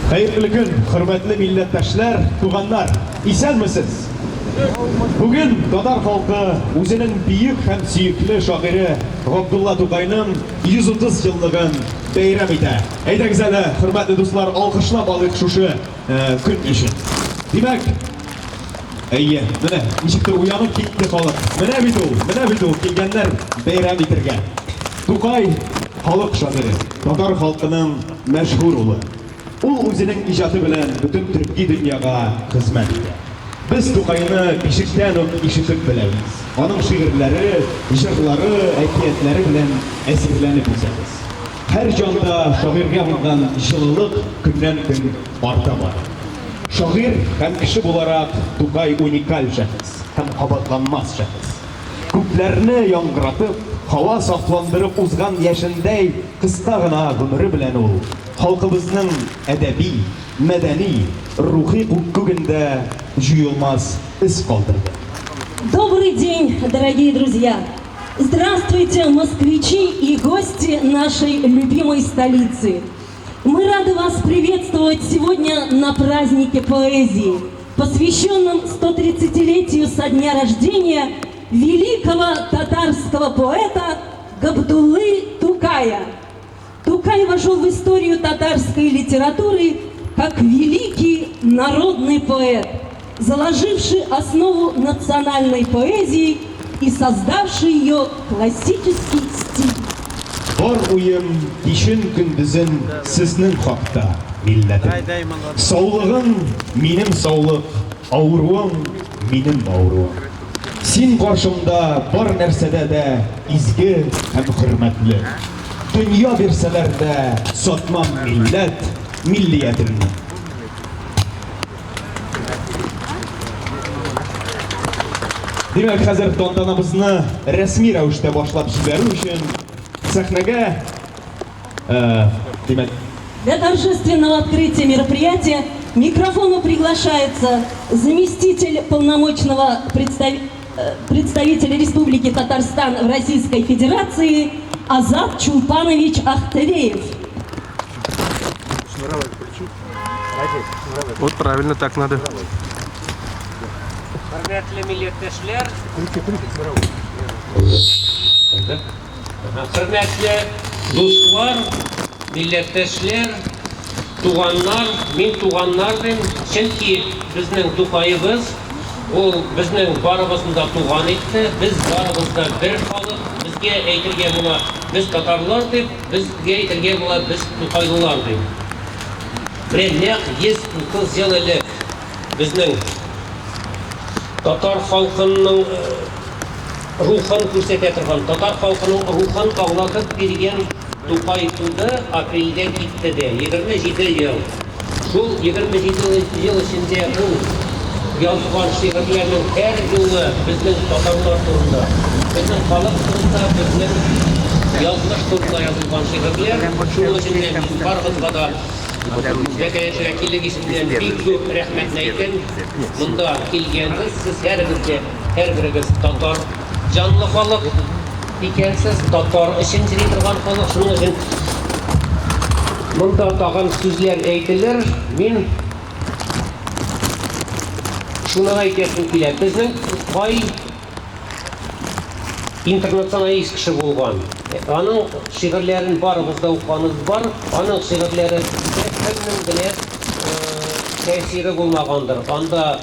Хәерле көн, хөрмәтле милләттәшләр, туганнар! Исәнмесез! Бүген татар халкы үзенең бөек һәм сөекле шагыйре Габдулла Тукайның 130 еллыгын бәйрәм итә. Әйдәгез әле, хөрмәтле дуслар, алкышлап алыйк шушы көн өчен. Димәк, әйе, менә ничектер уянып китте халык. Менә бит ул, менә бит ул, килгәннәр бәйрәм итергә. Тукай, халык шагыйре, татар халкының мәшһүр улы. Ул үзенең иҗаты белән бөтен төрки дөньяга хезмәт итә. Без Тукайны бишектән үк ишетеп беләбез. Аның шигырьләре, җырлары, әкиятләре белән әсирләнеп үсәбез. Һәр җанда шагыйрьгә булган җылылык көннән-көн арта бара. Шагыйрь һәм кеше буларак Тукай уникаль шәхес һәм кабатланмас шәхес. Күкләрне яңгыратып, һава сафландырып узган яшендәй кыска гына гомере белән ул халкыбызның әдәби, мәдәни, рухи күгендә җуелмас эз калдырды. Добрый день, дорогие друзья! Здравствуйте, москвичи и гости нашей любимой столицы! Мы рады вас приветствовать сегодня на празднике поэзии, посвященном 130-летию со дня рождения великого татарского поэта Габдуллы Тукая. Тукай вошел в историю татарской литературы как великий народный поэт, заложивший основу национальной поэзии и создавший ее классический стиль. Бар уем кичен-көндезен сезнең хакта, милләтем. Саулыгың, минем саулык, авыруың, минем авыруым. Син каршымда бар нәрсәдә дә изге һәм хөрмәтле. Дөнья бирсәләр дә, сатмам милләт, миллиятемне. Димәк, хәзер тантанабызны рәсми рәвештә башлап җибәрү өчен сәхнәгә, э, димәк, Для торжественного открытия мероприятия к микрофону приглашается заместитель полномочного представителя Республики Татарстан в Российской Федерации Азат Чулпанович Ахтелеев. Вот правильно так надо. Хөрмәтле милләттәшләр, хөрмәтле дуслар, милләттәшләр, туганнар, мин туганнар дим, чөнки безнең Тукаебыз ул безнең барыбызны да туган итте, без барыбыз да бер халык, безгә әйтергә була, без татарлар дип, безгә әйтергә була, без тукайлылар дип. Менә нәкъ 130 ел элек безнең татар халкының рухын күрсәтә торган, татар халкының рухын аңлатып биргән Тукай туды, апрельдә китте дә. 27 ел. Шул 27 ел эчендә ул язган шигырьләрнең һәр юлы безнең татарлар турында, безнең халык турында, безнең язмыш турында язылган шигырьләр. Шуның өчен дә мин барыгызга да вәкаләтле вәкиллек исеменнән бик зур рәхмәтне әйтәм. Монда килгәнсез, сез һәрегез дә, һәрберегез татар җанлы халык икәнсез, татар өчен йөри торган халык. Шуның өчен монда тагын сүзләр әйтелер. Мин шуны әйтәсем килә. Безнең Тукай интернационалист кеше булган. Аның шигырьләрен барыбыз да укыганыбыз бар. Аның шигырьләре кемнең генә тәэсире булмагандыр. Анда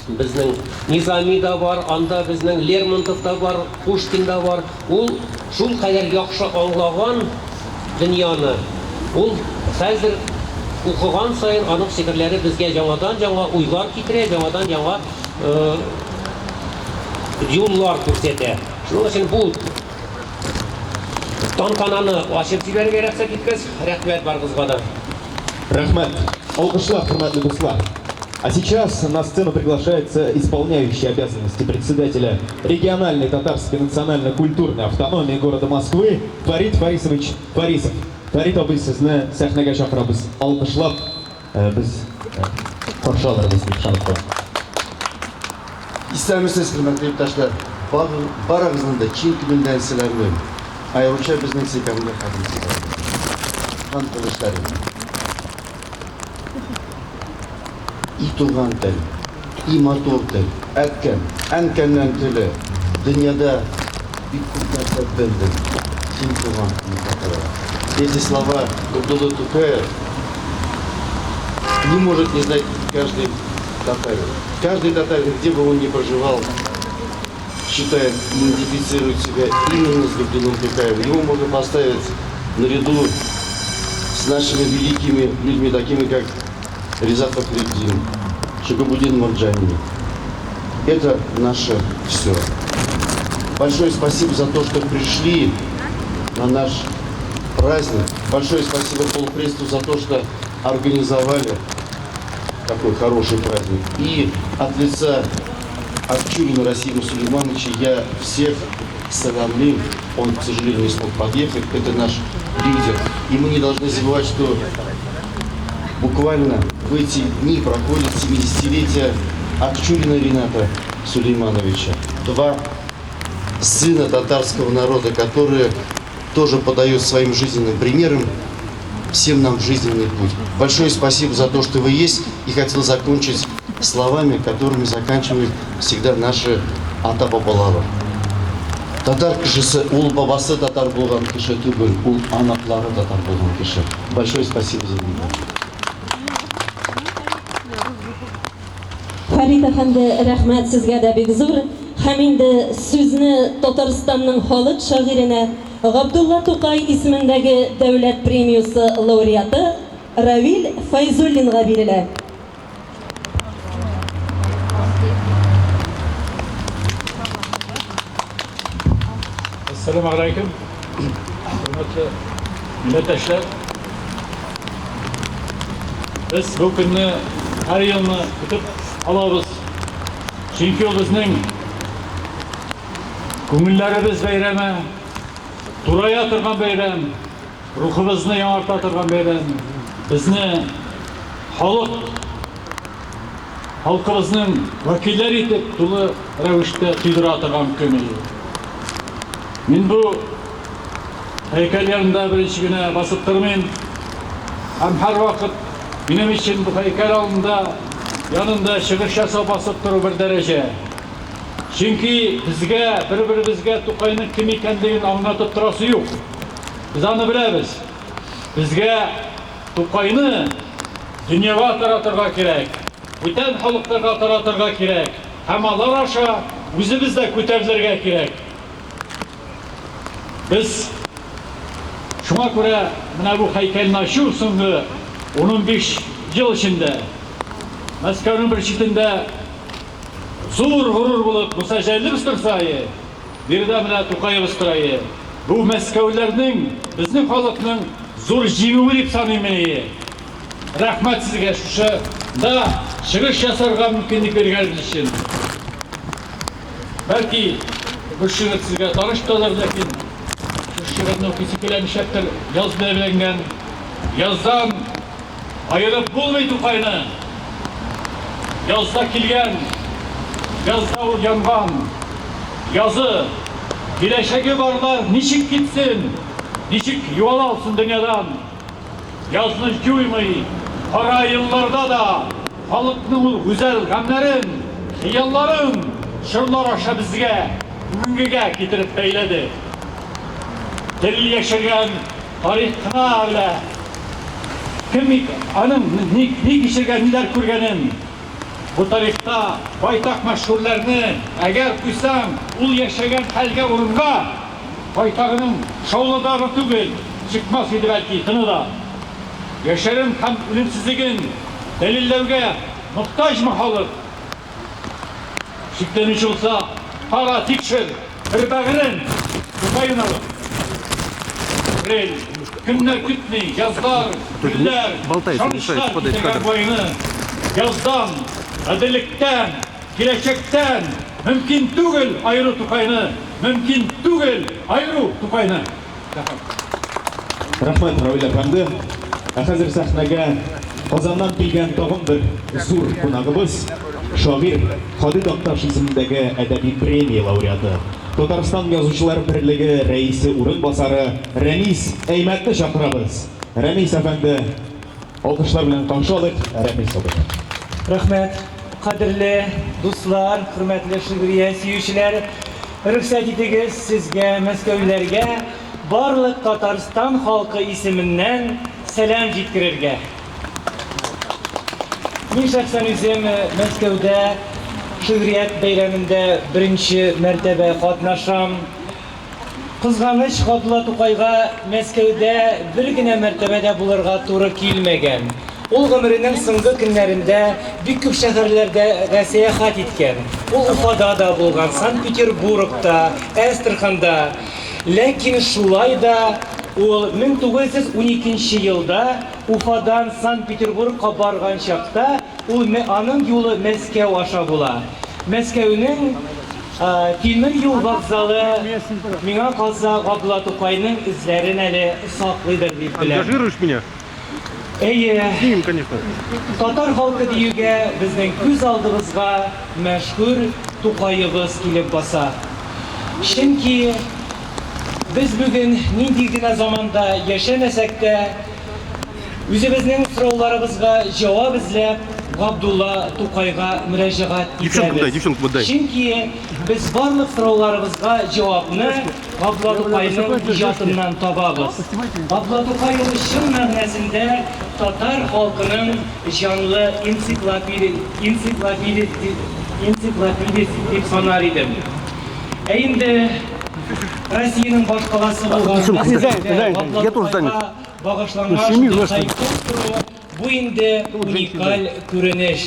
безнең Низами да бар, анда безнең Лермонтов та бар, Пушкин да бар. Ул шул кадәр яхшы аңлаган дөньяны. Ул хәзер укыган саен аның шигырьләре безгә яңадан-яңа уйлар китерә, яңадан-яңа юллар күрсәтә. Шуның өчен бу тантананы ачып җибәрергә рөхсәт иткәч, рәхмәт барыгызга да. Рәхмәт. Алкышлар, хөрмәтле дуслар. А сейчас на сцену приглашается исполняющий обязанности председателя региональной татарской национально-культурной автономии города Москвы Фарид Фарисович Фарисов. Фарид абый, сезне сәхнәгә чакырабыз. Алкышлап без каршы алырбыз дип ышанып калам. Исәнмесез, хөрмәтле иптәшләр! Барыгызны да чын күңелдән сәламлыйм. Аеруча безнең Секәмле хатын-кызларны. Хан кылычлары. И туган тел, и матур тел, әткәм, әнкәмнән теле, дөньяда бик күп нәрсә белдем, син туган көн хакында. Эти слова Габдуллы Тукая не может не знать каждый татарин. Каждый татарин, где бы он ни проживал, считает и идентифицирует себя именно с Габдуллой Тукаевым. Его можно поставить наряду с нашими великими людьми, такими как Риза Фахретдин, Шигабудин Марджани. Это наше все. Большое спасибо за то, что пришли на наш праздник. Большое спасибо полпредству за то, что организовали такой хороший праздник. И от лица Акчурина Расима Сулеймановича я всех саламлю. Он, к сожалению, не смог подъехать. Это наш лидер. И мы не должны забывать, что буквально в эти дни проходит 70-летие Акчурина Рената Сулеймановича. Два сына татарского народа, которые тоже подают своим жизненным примером всем нам жизненный путь. Большое спасибо за то, что вы есть. И хотел закончить словами, которыми заканчивают всегда наши ата-бабалары. Татар кешесе, ул бабасы татар булган кеше түгел, ул анаклары татар булган кеше. Большое спасибо за внимание. Фәрит әфәнде, рәхмәт сезгә дә бик зур. Һәм инде сүзне Татарстанның халык шагыйренә, Габдулла Тукай исемендәге дәүләт премиясе лауреаты Равил Фәйзуллинга бирелә. Әссәламү галәйкүм, хөрмәтле милләттәшләр. Без бу көнне һәр елны көтеп алабыз. Чөнки ул безнең күңелләребез бәйрәме, турая торган бәйрәм. Рухыбызны яңарта торган бәйрәм. Безне халык, халкыбызның вәкилләре итеп тулы рәвештә тойдыра торган көн ул. Мин бу һәйкәл янында беренче генә басып тормыйм. Һәм һәрвакыт минем өчен бу һәйкәл алдында, янында чыгыш ясап басып тору бер дәрәҗә. Чөнки безгә, бер-беребезгә Тукайның кем икәнлеген аңлатып торасы юк. Без аны беләбез. Безгә Тукайны дөньяга таратырга кирәк, бүтән халыкларга таратырга кирәк һәм алар аша үзебез дә күтәрелергә кирәк. Без шуңа күрә менә бу һәйкәлне ачу соңгы 15 ел эчендә Мәскәүнең бер читендә Зур горур булып Муса Җәлилебез торса ие, биредә менә Тукаебыз тора ие. Бу мәскәүләрнең, безнең халыкның зур җиңүе дип саныйм мин ие. Рәхмәт сезгә шушы да чыгыш ясарга мөмкинлек биргәнегез өчен. Бәлки бу шигырь сезгә таныш тадыр, ләкин шушы шигырьне укыйсы килә, нишләптер яз белән бәйләнгән. Яздан Аерып булмый Тукайны. Язда килгән, язда ул янган. Язы, киләчәге барлар ничек китсен, ничек югала алсын дөньядан? Язны җуймый, кара елларда да халыкның ул гүзәл гамьнәрен, хыялларын чорлар аша безгә, бүгенгегә китереп бәйләде. Тел яшергән Тарих кына белә, кем аның ни, ни кичергән, ниләр күргәнен. Бу тарихта байтак мәшһүрләрне, әгәр куйсаң, ул яшәгән хәлгә, урынга, байтагының шаулыдары түгел, чыкмас иде бәлки, тыны да. Яшәрен һәм үлемсезлеген дәлилләүгә мохтаҗмы халык? Шикләнүче булса, кара, тикшер, бер бәгырен, Тукаен алып. Апрель, көннәр көтми, язлар, гөлләр, ышанычлар китергән бу айны. Яздан, гаделлектән, киләчәктән мөмкин түгел аеру Тукайны, мөмкин түгел аеру Тукайны. Рәхмәт. Рәхмәт, Равил әфәнде. Ә хәзер сәхнәгә Казаннан килгән тагын бер зур кунагыбыз, шагыйрь, Һади Такташ исемендәге әдәби премия лауреаты, Татарстан Язучылар берлеге рәисе урынбасары Рәмис Әймәтне чакырабыз. Рәмис әфәнде, алкышлар белән каршы алыйк Рәмис абыйны. Рәхмәт, кадерле дуслар, хөрмәтле шигърият сөючеләр. Рөхсәт итегез, сезгә, мәскәүлеләргә, барлык Татарстан халкы исеменнән сәлам җиткерергә. Мин шәхсән үзем Мәскәүдә шигърият бәйрәмендә беренче мәртәбә катнашам. Кызганыч, Габдулла Тукайга Мәскәүдә бер генә мәртәбә дә булырга туры килмәгән. Ул гомеренең соңгы көннәрендә бик күп шәһәрләрдә сәяхәт иткән. Ул Уфада да булган, Санкт-Петербургта, Әстерханда. Ләкин шулай да ул 1912 нче елда Уфадан Санкт-Петербургка барган чакта ул аның юлы Мәскәү аша була. Мәскәүнең Тимер юл вокзалы, миңа калса, Габдулла Тукайның эзләрен әле саклыйдыр дип беләм. Ангажируешь меня? Әйе, Снимем, конечно. татар халкы диюгә безнең күз алдыбызга мәшһүр Тукаебыз килеп баса. Чөнки без бүген нинди генә заманда яшәмәсәк тә, Үзебезнең сорауларыбызга җавап эзләп, Габдулла Тукайга мөрәҗәгать итәбез. Чөнки без барлык сорауларыбызга җавапны Габдулла Тукайның иҗатыннан табабыз. Габдулла Тукай ул чын мәгънәсендә татар халкының җанлы энциклопедиясе дип санар идем. Ә инде Россиянең башкаласы булган Мәскәүдә Габдулла Тукайга Багышланган шундый һәйкәл тору, бу инде уникаль күренеш.